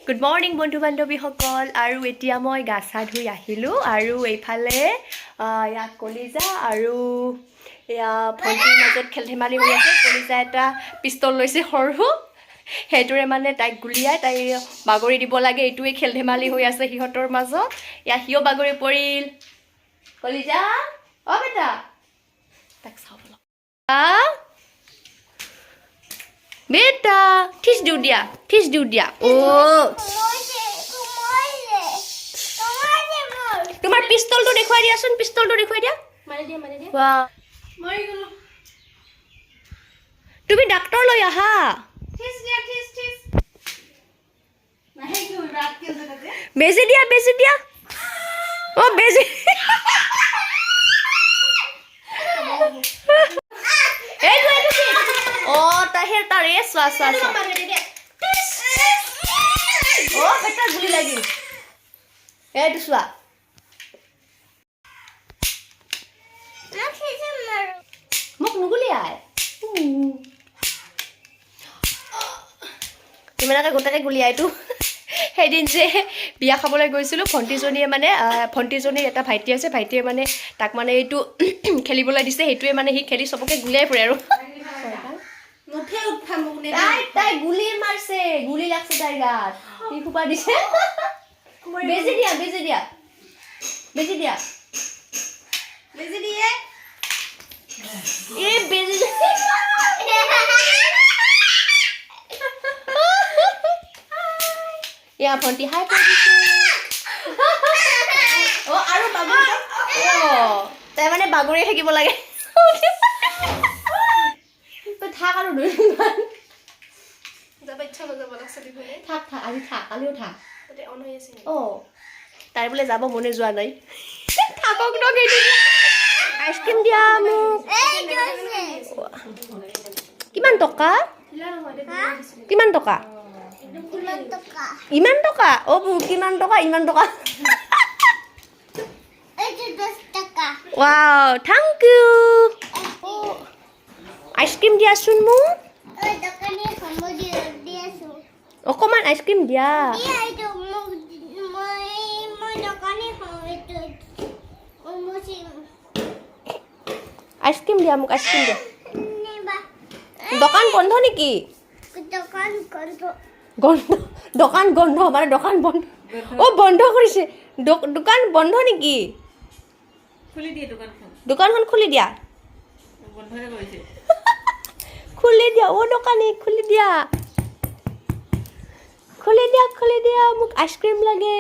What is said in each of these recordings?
Good morning বন্ধু বান্ধৱীসকল। আৰু এতিয়া মই গা চা ধুই আহিলোঁ আৰু এইফালে ইয়াত কলিজা আৰু এয়া ভণ্টিৰ মাজত খেল ধেমালি হৈ আছে। কলিজা এটা পিষ্টল লৈছে সৰু, সেইটোৰে মানে তাইক গুলিয়াই তাই বাগৰি দিব লাগে। এইটোৱে খেল ধেমালি হৈ আছে সিহঁতৰ মাজত। ইয়াত সিও বাগৰি পৰিল। কলিজা, অ বেটা, তাক চাওঁ বলক। আ বেটা, ঠিচ দিওঁ দিয়া, ঠিচ দিওঁ দিয়া। অ' তোমাৰ পিষ্টলটো দেখুৱাই দিয়াচোন, পিষ্টলটো দেখুৱাই দিয়া। মাৰি দিয়া, মাৰি দিয়া। বাহ। মৰি গলো। তুমি ডাক্তৰ লৈ আহা। ঠিস দিয়া, ঠিস ঠিস। নাহে কি ৰাত কি আছে তাতে? বেজি দিয়া, বেজি দিয়া। অ বেজি। এইটো, এইটো কি? অ তাই তাৰ এই চোৱা, চোৱা, চোৱা। মাৰি দিয়া। অ বেটা, গুলি লাগিল। এইটো চোৱা। মোক নুগুলিয়াই। ইমানকে গোটাকে গুলিয়াইতো। সেইদিন যে বিয়া খাবলৈ গৈছিলোঁ, ভণ্টিজনীয়ে মানে ভণ্টিজনীৰ এটা ভাইটি আছে, ভাইটিয়ে মানে তাক মানে এইটো খেলিবলৈ দিছে। সেইটোৱে মানে সি খেলি চবকে গুলিয়াই ফুৰে আৰু। নুঠে, উঠা মোক নে। তাই গুলি মাৰছে, গুলি লাগছে তাইৰ গাত। সি সোপা দিছে। বেজি দিয়া, বেজি দিয়া, বেজি দিয়া। বেজি দিয়ে। এই বেজি। এয়া ভণ্টি হাই কৰি দিছে। অ আৰু বাগৰি, অ তাই মানে বাগৰি থাকিব লাগে। তই থাক আৰু দুদিনমান। যাব ইচ্ছা নাযাব লাগছে দীঘলে। থাক, থাক, আজি থাক, কালিও থাক। তাতে অন হৈ আছে। অ তাই বোলে যাব মনে যোৱা নাই। থাকক ন কেইদিন। আইচক্ৰীম দিয়া মোক। কিমান টকা? কিমান টকা? ইমান টকা? অ বু, কিমান টকা? ইমান টকা? Wow, thank U. Ice cream দিয়াচোন মোক। অকণমান আইচক্ৰীম দিয়া। আইচক্ৰীম দিয়া মোক, আইচক্ৰীম দিয়া। দোকান বন্ধ নেকি? গন্ধ, দোকান গন্ধ মানে দোকান বন্ধ। অ বন্ধ কৰিছে। দোকান বন্ধ নেকি? খুলি দিয়ে দোকানখন। দোকানখন খুলি দিয়া। বন্ধৰে কৰিছে। খুলি দিয়া অ দোকানী, খুলি দিয়া, খুলি দিয়া, খুলি দিয়া। মোক আইচক্ৰীম লাগে।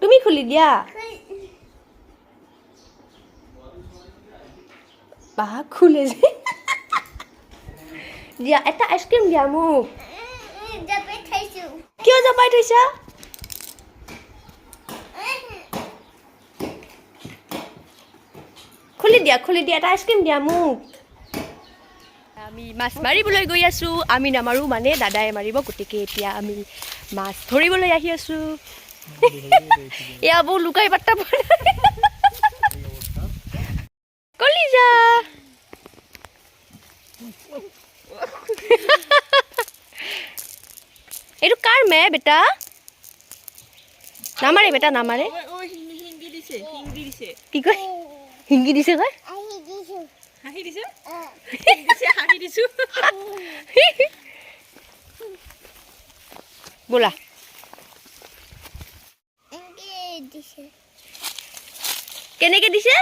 তুমি খুলি দিয়া। বা খুলে যে। দিয়া, এটা আইচক্ৰীম দিয়া মোক। কিয় জপাই থৈছা? খুলি দিয়া, খুলি দিয়া, এটা আইচক্ৰীম দিয়া মোক। আমি মাছ মাৰিবলৈ গৈ আছোঁ। আমি নামাৰোঁ মানে দাদাই মাৰিব। গতিকে এতিয়া আমি মাছ ধৰিবলৈ আহি আছোঁ। এয়া বৌ লুকাই পাত্তা পোৱা নাই। কলিজা, এইটো কাৰ মে বেটা? নামাৰে বেটা, নামাৰে। ঐ হিংগি দিছে, হিংগি দিছে। কি কয়? হিংগি দিছে কয়। হাঁহি দিছে, দিছে, হাঁহি দিছো। ব'লা। কেনেকে দিছে?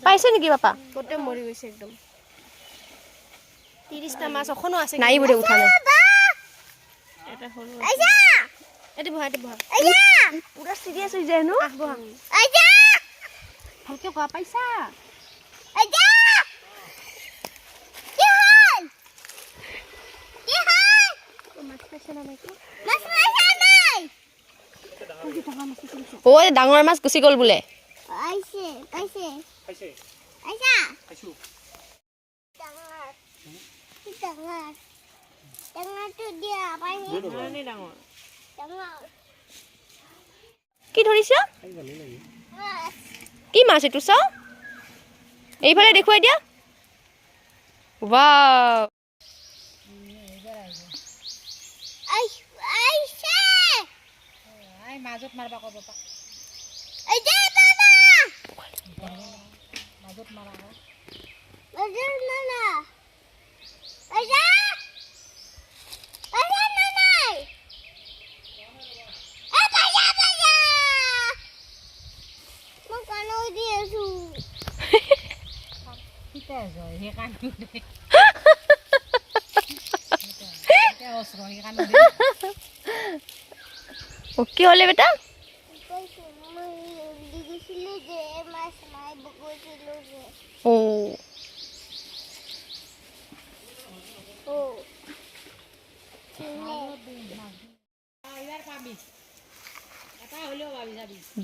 পাইছে নেকি পাপা? গোটেই মৰি গৈছে একদম। 30টা মাছ অখনো আছে। নাই বোলে, উঠা নাই। এটা সৰু। এইটো বহা, এইটো বহা। পুৰা চিৰিয়াছ হৈ যায় ন। আহ বহা। ভালকে কোৱা, পাইছা? মাছ পাইছা না নাই? ঐ ডাঙৰ মাছ গুচি গ'ল বোলে। ডাঙৰ। কি ধৰিছা? কি মাছ এইটো চাওঁ। এইফালে দেখুৱাই দিয়া। ৱাও। মাজত মাৰবা ক'ব পা, মাজত মাৰা। সেইকাৰণে সেইকাৰণে। কি হ'লে বেটা? অ',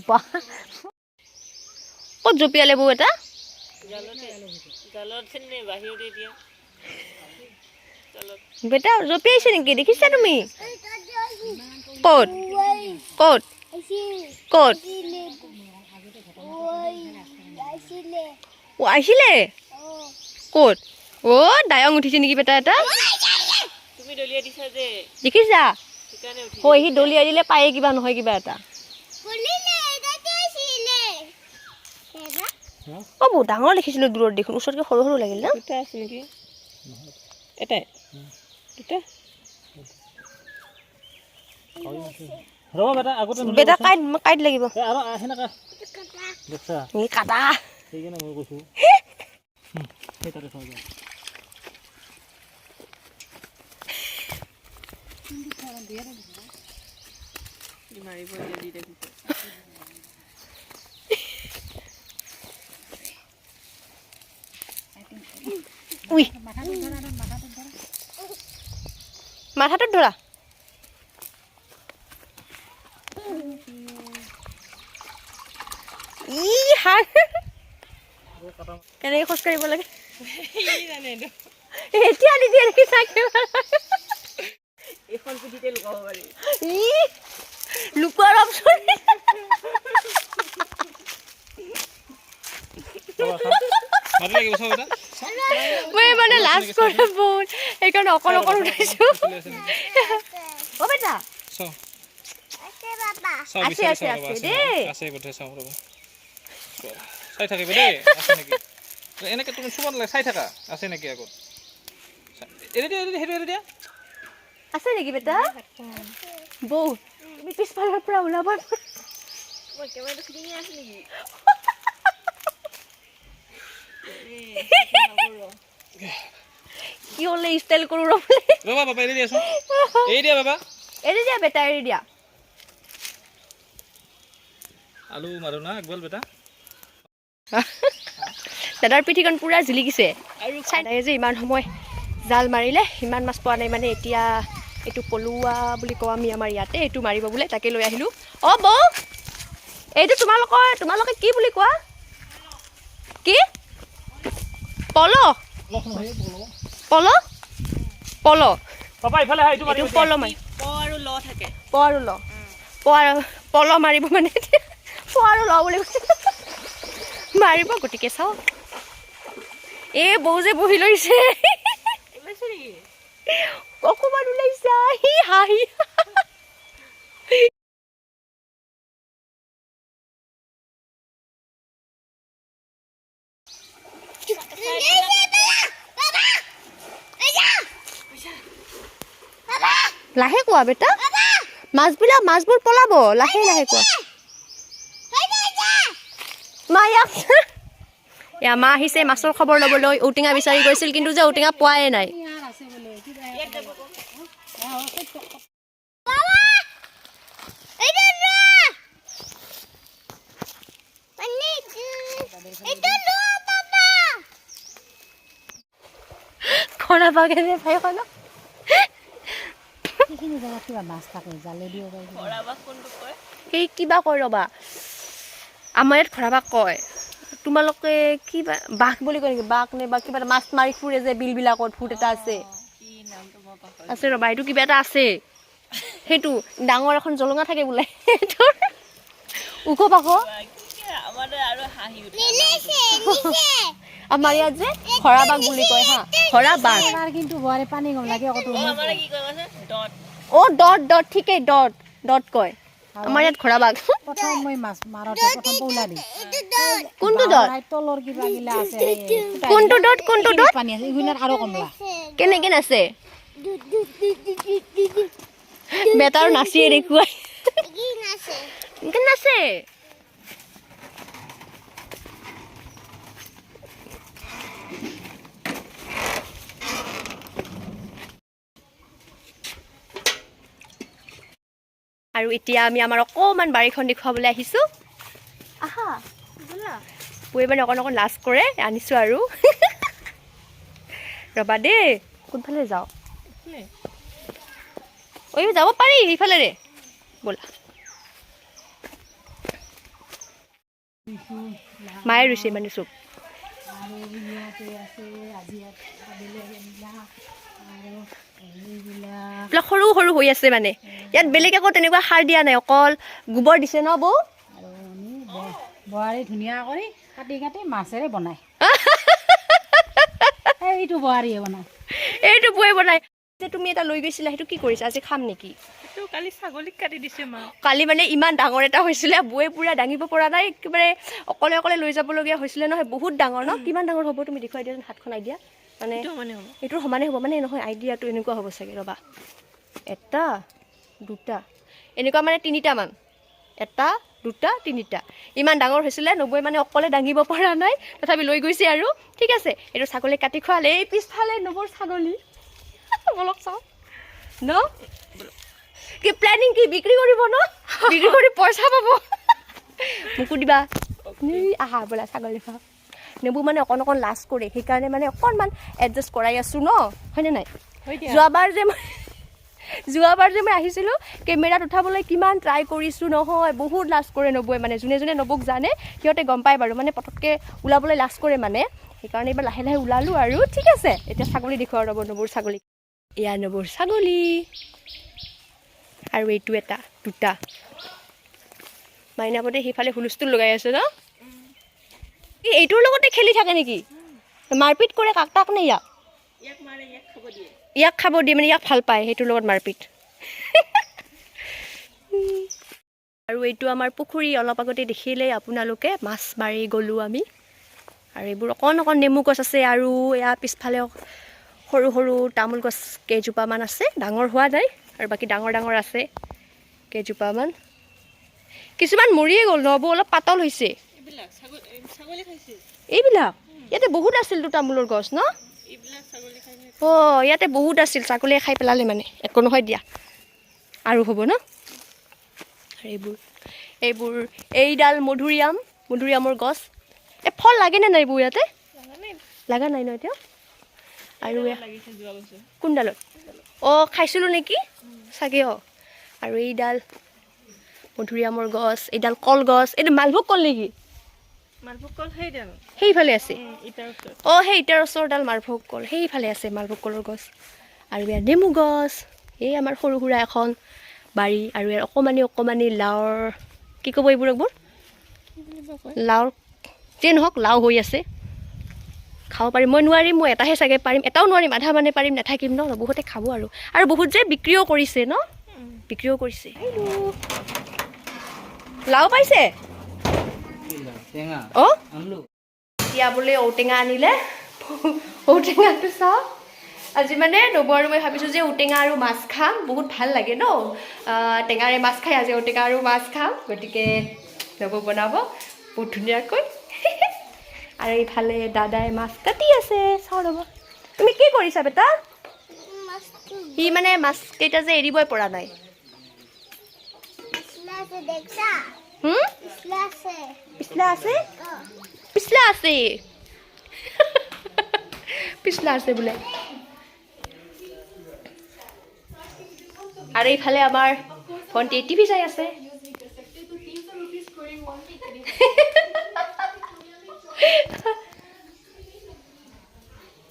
বাহ, ক'ত জঁপিয়ালে বৌ এটা? বেটা জঁপিয়াইছে নেকি? দেখিছা তুমি? ক'ত ক'ত ক'ত? অ', আহিছিলে ক'ত? অ', দায়ং উঠিছে নেকি বেটা এটা? দেখিছা? হয়, সি দলিয়াই দিলে পায়ে কিবা নহয় কিবা এটা। অ', বহুত ডাঙৰ দেখিছিলো দূৰত দেখোন, ওচৰতকে সৰু সৰু লাগিল ন? দুটা আছে নেকি? এটাই, দুটা। বেটা, কাইট কাইট লাগিব। কাটা। We, মাথাটোত ধৰা। ই হাৰ কেনেকে খোজকাঢ়িব লাগে এতিয়া নিদিয়ে নেকি? এইখন পিঠিতে লুকাব পাৰি। ই লুকোৱাৰ অপচন। মই মানে লাজ কৰে বহুত, সেইকাৰণে অকণ অকণ উঠাইছো। অ বেটা, আছে আছে আছে দেই। আছে গোটেই, চাওঁ ৰ'বা, চাই থাকিব দেই, আছে নেকি। এনেকে তুমি চুব নালাগে, চাই থাকা আছে নেকি আগত। এৰি দিয়া, এৰি দিয়া, সেইটো এৰি দিয়া। আছে নেকি বেটা? বৌ, তুমি পিছফালৰ পৰা ওলাব। কেমেৰাটো ফিটিঙে আছে নেকি? কি হ'লে ষ্টাইল কৰোঁ ৰ'ব। ৰ'বা বাবা, এৰি দিয়াচোন, এৰি দিয়া বাবা। এৰি দিয়া বেটা, এৰি দিয়া। আলু মাৰো না একবাল বেটা। দাদাৰ পিঠিখন পূৰা জিলিকিছে। আৰু চাই যে ইমান সময় জাল মাৰিলে, ইমান মাছ পোৱা নাই। মানে এতিয়া এইটো পলুৱা বুলি কওঁ আমি আমাৰ ইয়াতে, এইটো মাৰিব বোলে, তাকে লৈ আহিলোঁ। অ' বৌ, এইটো তোমালোকৰ, তোমালোকে কি বুলি কোৱা? কি পল? পল, পল। এইটো পল মাৰি, প আৰু ল থাকে। প আৰু ল, প আৰু পল মাৰিব। মানে প আৰু ল বুলি কৈছে, মাৰিব। গতিকে চাওঁ, এই বৌ যে বহি লৈছে। অকণমান ওলাইছা, সি হাঁহি। লাহে কোৱা বেটা, মাছবিলাক, মাছবোৰ পলাব, লাহে লাহে কোৱা। মা ইয়াক, এয়া মা আহিছে মাছৰ খবৰ ল'বলৈ। ঔটেঙা বিচাৰি গৈছিল, কিন্তু যে ঔটেঙা পোৱাই নাই। খৰা বাগেৰে ভাইখন। সেইখিনি জেগাত কিবা মাছ থাকে, জালে দিব পাৰি। সেই কিবা কয় ৰ'বা, আমাৰ ইয়াত খৰাবাক কয়, তোমালোকে কিবা বাঘ বুলি কয় নেকি? বাঘ নে বা কিবা এটা মাছ মাৰি ফুৰে যে বিলবিলাকত, ভূত এটা আছে, আছে ৰ'বা, এইটো কিবা এটা আছে, সেইটো ডাঙৰ এখন জলঙা থাকে বোলে, সেইটোৰ ওখ পাখ। আমাৰ ইয়াত যে ঘৰা বাঘ বুলি কয়। হা, ঘৰা বাঘ। কিন্তু পানী কম লাগে। অ, ডট ডট, ঠিকেই, ডট ডট কয়। আমাৰ ইয়াত ঘৰা বাঘ। প্ৰথম মই মাছ মাৰোতে প্ৰথম পৌলা দিম। কোনটো ডট? তলৰ কিবা গিলা আছে। কোনটো ডট? কোনটো ডট? পানী আছে এইগিলাত আৰু কমলা। কেনেকে নাচে বেটাৰ, নাচিয়ে দেখুৱাই কেনে নাচে। আৰু এতিয়া আমি আমাৰ অকণমান বাৰীখন দেখুৱাবলৈ আহিছোঁ। আহা, বৈ মানে অকণ অকণ লাজ কৰে, আনিছোঁ আৰু। ৰ'বা দেই, কোনফালে যাওঁ? ঐ, যাব পাৰি সেইফালেৰে, ব'লা। মায়ে ৰুইছে মানে চব। এইবিলাক সৰু সৰু হৈ আছে, মানে ইয়াত বেলেগ একো তেনেকুৱা সাৰ দিয়া নাই, অকল গোবৰ দিছে ন বৌ? বোৱাৰী ধুনীয়া কৰি কাটি কাটি মাছেৰে বনায়। এইটো বোৱাৰীয়ে বনায়। এইটো বৌয়ে বনায়। যে তুমি এটা লৈ গৈছিলা, সেইটো কি কৰিছা? আজি খাম নেকি? কালি ছাগলীক কাটি দিছে মা। কালি মানে ইমান ডাঙৰ এটা হৈছিলে, বৌয়ে পূৰা দাঙিব পৰা নাই, একেবাৰে অকলে অকলে লৈ যাবলগীয়া হৈছিলে নহয়। বহুত ডাঙৰ ন? কিমান ডাঙৰ হ'ব তুমি দেখুৱাই দিয়াচোন, হাতখন আইডিয়া। মানে এইটোৰ সমানে হ'ব মানে নহয়, আইডিয়াটো এনেকুৱা হ'ব চাগে। ৰ'বা, এটা দুটা এনেকুৱা, মানে তিনিটামান, এটা দুটা তিনিটা, ইমান ডাঙৰ হৈছিলে। নবৌৱে মানে অকলে দাঙিব পৰা নাই, তথাপি লৈ গৈছে আৰু। ঠিক আছে, এইটো ছাগলী কাটি খোৱালে। এই পিছফালে নবৌৰ ছাগলী, বলক চাওঁ ন। কি প্লেনিং? কি বিক্ৰী কৰিব ন? বিক্ৰী কৰি পইচা পাব, মোকো দিবা। আহা বোলা, ছাগলী খোৱা। নেবু মানে অকণ অকণ লাজ কৰে, সেইকাৰণে মানে অকণমান এডজাষ্ট কৰাই আছোঁ ন, হয়নে নাই? যোৱাবাৰ যে মই আহিছিলোঁ, কেমেৰাত উঠাবলৈ কিমান ট্ৰাই কৰিছোঁ নহয়, বহুত লাজ কৰে নবৌৱে। মানে যোনে যোনে নবৌক জানে সিহঁতে গম পায় বাৰু, মানে পটককৈ ওলাবলৈ লাজ কৰে মানে। সেইকাৰণে এইবাৰ লাহে লাহে ওলালোঁ আৰু। ঠিক আছে, এতিয়া ছাগলী দেখুৱাওঁ ৰ'ব, নবৌৰ ছাগলী। এয়া নবৌৰ ছাগলী, আৰু এইটো এটা দুটা। মাইনাপতে সেইফালে হুলস্থুল লগাই আছে ন? এইটোৰ লগতে খেলি থাকে নেকি? মাৰপিট কৰে কাক তাক নে ইয়াক? ইয়াক খাব দিয়ে, মানে ইয়াক ভাল পায়, সেইটোৰ লগত মাৰপিট। আৰু এইটো আমাৰ পুখুৰী, অলপ আগতে দেখিলেই আপোনালোকে, মাছ মাৰি গ'লোঁ আমি। আৰু এইবোৰ অকণ অকণ নেমু গছ আছে, আৰু এয়া পিছফালে সৰু সৰু তামোল গছ কেইজোপামান আছে, ডাঙৰ হোৱা নাই। আৰু বাকী ডাঙৰ ডাঙৰ আছে কেইজোপামান, কিছুমান মৰিয়ে গ'ল নবৌ, অলপ পাতল হৈছে এইবিলাক। ইয়াতে বহুত আছিলতো তামোলৰ গছ ন? অঁ, ইয়াতে বহুত আছিল, ছাগলীয়ে খাই পেলালে মানে। একো নহয় দিয়া, আৰু হ'ব ন। আৰু এইবোৰ এইডাল মধুৰিআম, মধুৰিআমৰ গছ। এই ফল লাগেনে নাই এইবোৰ? ইয়াতে লগা নাই ন এতিয়া? আৰু কোনডালত? অঁ, খাইছিলোঁ নেকি চাগে। অঁ, আৰু এইডাল মধুৰিআমৰ গছ, এইডাল কলগছ। এইটো মালভোগ কল নেকি? সেইফালে আছে। অঁ, সেই ইটাৰ ওচৰডাল মালভোগ কল, সেইফালে আছে মালভোগ কলৰ গছ। আৰু ইয়াৰ নেমু গছ। এই আমাৰ সৰু সুৰা এখন বাৰী। আৰু ইয়াৰ অকণমানি অকণমানি লাওৰ, কি ক'ব এইবোৰ, এইবোৰ লাওৰ, যিয়ে নহওক লাও হৈ আছে, খাব পাৰিম। মই নোৱাৰিম, মই এটাহে চাগে পাৰিম, এটাও নোৱাৰিম, আধা মানে পাৰিম, নাথাকিম ন। বহুতে খাব আৰু, আৰু বহুত যে বিক্ৰীও কৰিছে ন, বিক্ৰীও কৰিছে। লাও পাইছে। অঁ, এতিয়া বোলে ঔটেঙা আনিলে, ঔটেঙাটো চাওঁ। আজি মানে নবৌ আৰু মই ভাবিছোঁ যে ঔটেঙা আৰু মাছ খাম, বহুত ভাল লাগে ন টেঙাৰে মাছ খাই। আজি ঔটেঙা আৰু মাছ খাম, গতিকে নবৌ বনাব বহুত ধুনীয়াকৈ। আৰু এইফালে দাদাই মাছ কাটি আছে, চাওঁ ৰ'ব। তুমি কি কৰিছা বেটা? সি মানে মাছ কেইটা যে এৰিবই পৰা নাই। পিছলা আছে, পিছলা আছে, পিছলা আছে বোলে। আৰু এইফালে আমাৰ ভণ্টি টিভি চাই আছে।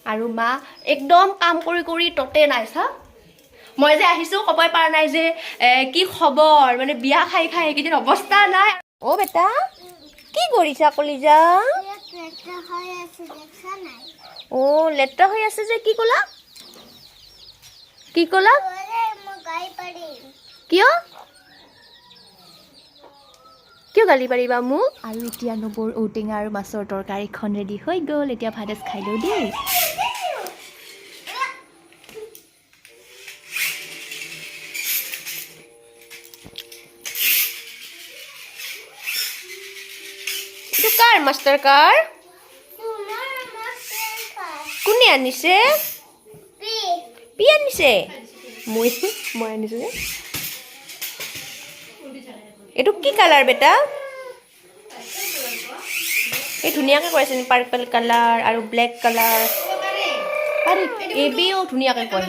আৰু মা একদম কাম কৰি কৰি ততে নাই চা। মই যে আহিছোঁ ক'বই পৰা নাই যে কি খবৰ, মানে বিয়া খাই খাই এইকেইদিন অৱস্থা নাই। অ' বেটা, কি কৰিছা কলিজা? অ' লেতেৰা হৈ আছে যে কি ক'লা? কি ক'লা? কিয় কিয় গালি পাৰিবা মোক? আৰু এতিয়া নবৌৰ ঔটেঙা আৰু মাছৰ তৰকাৰীখন ৰেডি হৈ গ'ল। এতিয়া ভাত এসাঁজ খাই লওঁ দেই। এইটো কাৰ মাষ্টাৰ কাৰ? কোনে আনিছে? পি আনিছে? মই আনিছো যে। এইটো কি কালাৰ বেটা? এই ধুনীয়াকৈ কৈছে, পাৰ্পল কালাৰ আৰু ব্লেক কালাৰ। পাৰি এবিও ধুনীয়াকৈ কয়।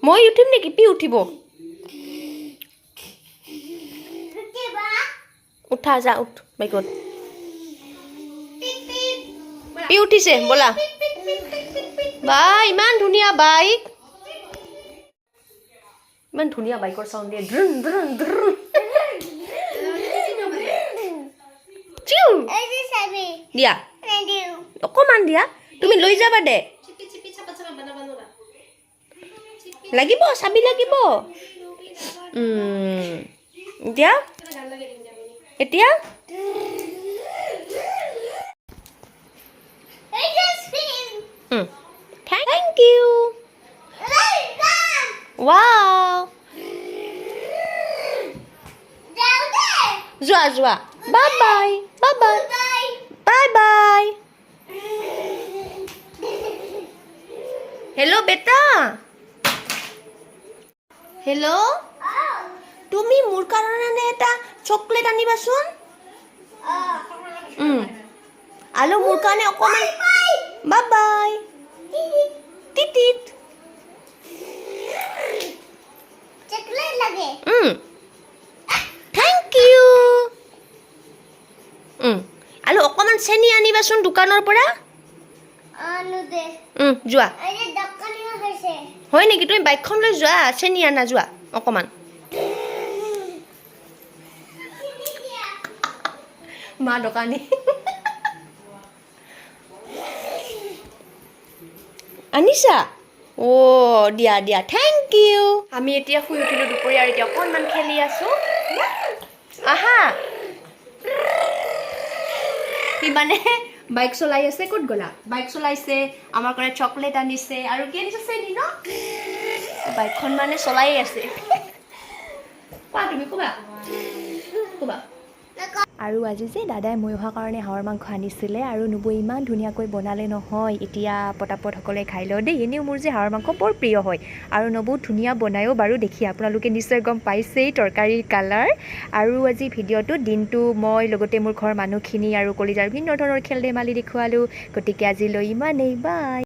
মই উঠিম নেকি? পি উঠিব। উঠা, যা উঠ বাইকত। পি উঠিছে ব'লা। বা ইমান ধুনীয়া বাইক, ইমান ধুনীয়া বাইকৰ চাউণ্ড দিয়ে। ড্ৰুন ড্ৰুন ড্ৰুন চিউ। দিয়া অকণমান, দিয়া, তুমি লৈ যাবা দে। লাগিব চাবি লাগিব। এতিয়া এতিয়া thank U. Wow, যোৱা যোৱা, bye bye bye bye bye bye. Hello' বেটা, হেল্ল', তুমি মোৰ কাৰণে এটা চকলেট আনিবাচোন। আৰু মোৰ কাৰণে অকণমান। বাই বাই টিটিত। চকলেট লাগে। Thank U. আৰু অকণমান চেনি আনিবাচোন দোকানৰ পৰা। আনো দে। যোৱা। এই যে দোকানীও হৈছে। হয় নেকি? তুমি বাইকখন লৈ যোৱা, চেনি আনা যোৱা অকণমান। মা দোকানী আনিছা? অ' দিয়া দিয়া, thank U. আমি এতিয়া শুই উঠিলোঁ দুপৰীয়া আৰু এতিয়া অকণমান খেলি আছোঁ। আহা, সি মানে বাইক চলাই আছে। ক'ত গ'লা? বাইক চলাইছে, আমাৰ কাৰণে চকলেট আনিছে আৰু কি আনিছে? চেনি ন? বাইকখন মানে চলায়ে আছে। কোৱা, তুমি ক'বা ক'বা। আৰু আজি যে দাদাই মই অহাৰ কাৰণে হাঁহৰ মাংস আনিছিলে আৰু নবৌ ইমান ধুনীয়াকৈ বনালে নহয়। এতিয়া পটাপট সকলোৱে খাই লওঁ দেই। এনেও মোৰ যে হাঁহৰ মাংস বৰ প্ৰিয় হয় আৰু নবৌ ধুনীয়া বনায়ো বাৰু, দেখি আপোনালোকে নিশ্চয় গম পাইছেই তৰকাৰীৰ কালাৰ। আৰু আজি ভিডিঅ'টো দিনটো মই লগতে মোৰ ঘৰৰ মানুহখিনি আৰু কলিজাৰ ভিন্ন ধৰণৰ খেল ধেমালি দেখুৱালোঁ। গতিকে আজিলৈ ইমানেই, বাই।